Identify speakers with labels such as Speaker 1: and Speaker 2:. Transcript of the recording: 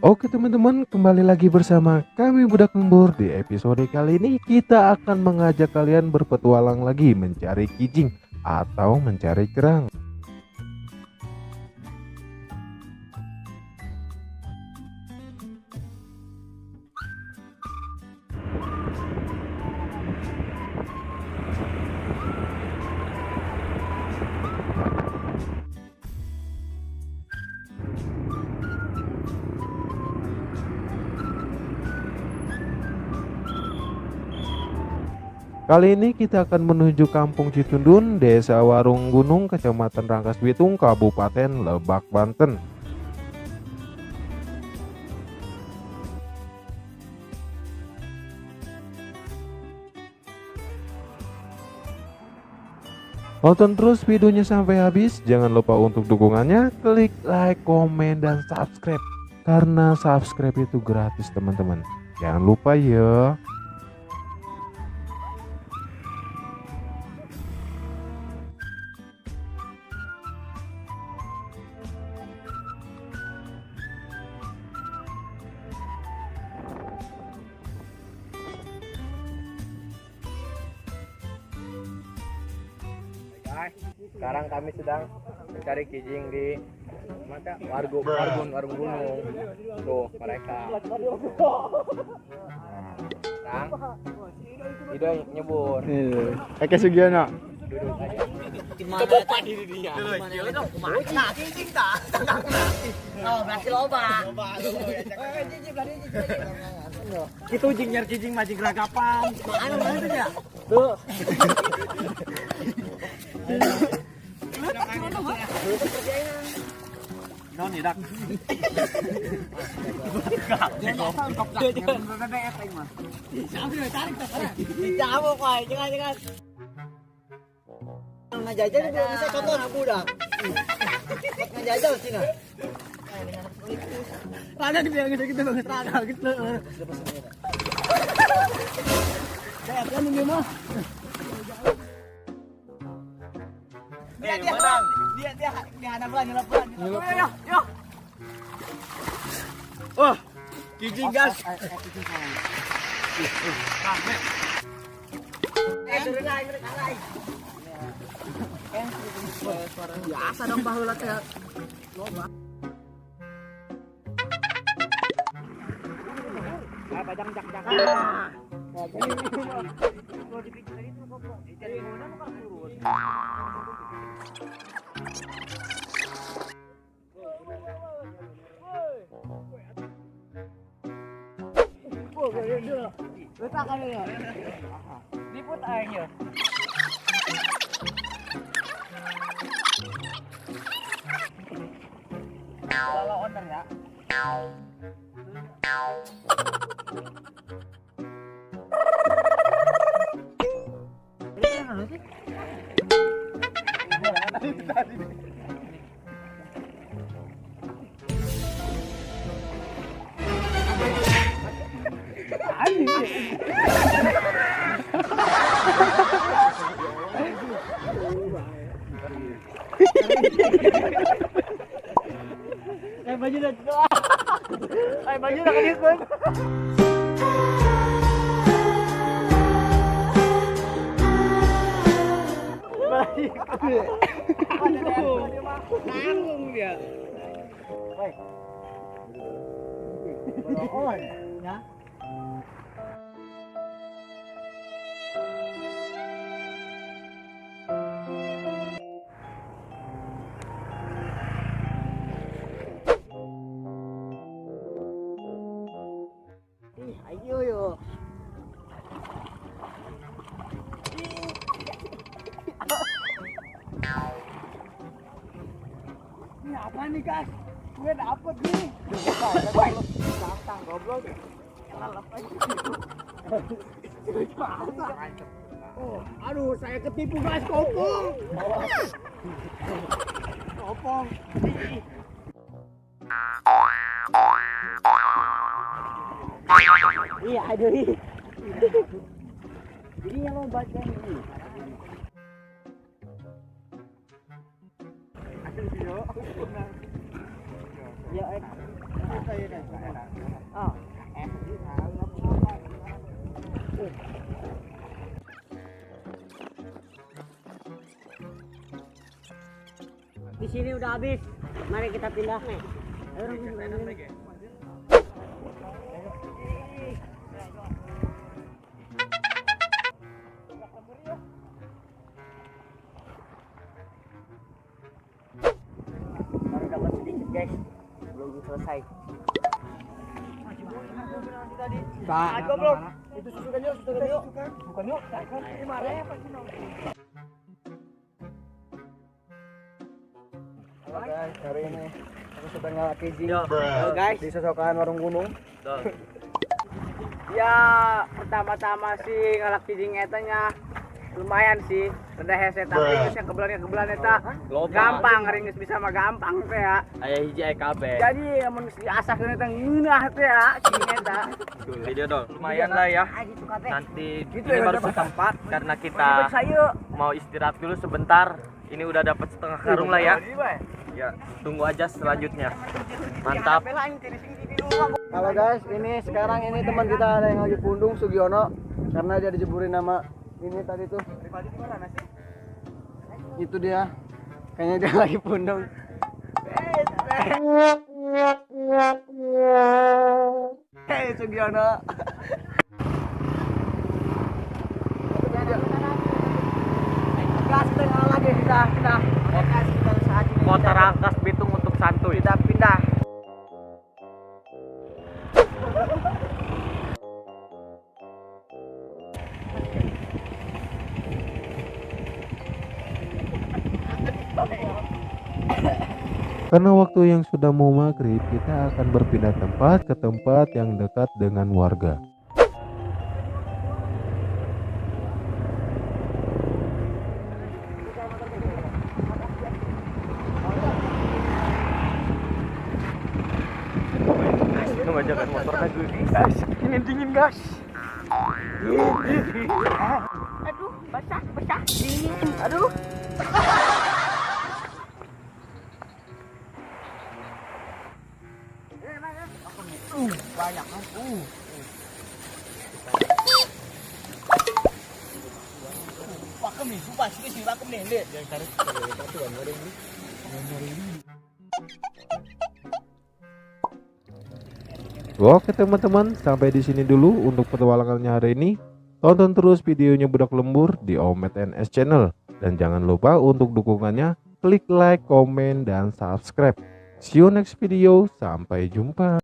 Speaker 1: Oke teman-teman, kembali lagi bersama kami Budak Lembur. Di episode kali ini kita akan mengajak kalian berpetualang lagi mencari kijing atau mencari kerang. Kali ini kita akan menuju Kampung Citundun, Desa Warung Gunung, Kecamatan Rangkasbitung, Kabupaten Lebak, Banten. Tonton terus videonya sampai habis. Jangan lupa untuk dukungannya, klik like, komen, dan subscribe. Karena subscribe itu gratis teman-teman. Jangan lupa ya.
Speaker 2: Sekarang kami sedang mencari kijing di Warung Gunung. Tuh mereka. Sekarang Ido nyebur.
Speaker 3: Eke Sugiono.
Speaker 2: Duduk aja.
Speaker 4: Kebuka diri dia. Nah, kijing tak. Oh, berarti loba.
Speaker 3: Itu jing nyar kijing majing ragapan.
Speaker 4: Mana mana tuh ya?
Speaker 3: Tuh. Non idak.
Speaker 4: Jangan. Ngajajan belum bisa contoh nah budak. Ngajajal sih nah.
Speaker 3: Raga gitu ya, gitu banget raga gitu. Saya kan ini mah.
Speaker 4: Dia dia ada pelan nyelap pelan. Yo yo.
Speaker 3: Wah, kijing gas.
Speaker 4: Biasa dong baheula teh. Loba.
Speaker 3: Pajang jak-jakan.
Speaker 4: Liput aing ya.
Speaker 3: Kalau owner ya.
Speaker 4: Baju dah. Baju dah kena.
Speaker 3: Nanggung dia. Woi.
Speaker 4: Ya. Ayo yo.
Speaker 3: Ini apa nih guys? Gue dapet nih. Gampang goblok. Oh, aduh saya ketipu guys, kopong. Kopong.
Speaker 4: Iya, aduh. Jadi yang lomba kan ini. Ya, Di sini udah habis. Mari kita pindah nih. Ayo, baru dapat sedikit guys, belum selesai.
Speaker 3: Itu susukan yuk, susukan yuk. Bukan yuk. Halo guys, hari ini aku sedang ngalak kijing guys di sosokan warung gunung.
Speaker 2: Ya, pertama-tama sih ngalak kijing etanya lumayan sih, rada hese tapi geus yang kebelan eta gampang ringis bisa mah gampang teh ya.
Speaker 5: Aya hiji aya kabeh.
Speaker 2: Jadi amun geus diasahkeun eta ngeunah teh ya kijing eta.
Speaker 5: Video dong. Lumayan lah ya. Nanti ini baru setempat karena kita mau istirahat dulu sebentar. Ini udah dapat setengah karung lah ya. Ya, tunggu aja selanjutnya. Mantap.
Speaker 3: Halo guys, ini sekarang ini teman kita ada yang lagi pundung Sugiono karena dia dijeburin nama ini tadi tuh. Itu dia. Kayaknya dia lagi pundung. Hei Sugiono.
Speaker 2: Gas kita lagi kita
Speaker 5: Kota Rangkas Bitung untuk santuy.
Speaker 2: Kita pindah.
Speaker 1: Karena waktu yang sudah mau maghrib, kita akan berpindah tempat ke tempat yang dekat dengan warga.
Speaker 2: Guys, ini dingin guys. Aduh, basah, basah, dingin. Aduh. Banyak kan? Pakem nih, sumpah sini sini pakem nih, lihat. Yang tarik satu kan, ada yang beli.
Speaker 1: Oke teman-teman, sampai di sini dulu untuk petualangannya hari ini. Tonton terus videonya Budak Lembur di Omet NS Channel. Dan jangan lupa untuk dukungannya, klik like, komen, dan subscribe. See you next video, sampai jumpa.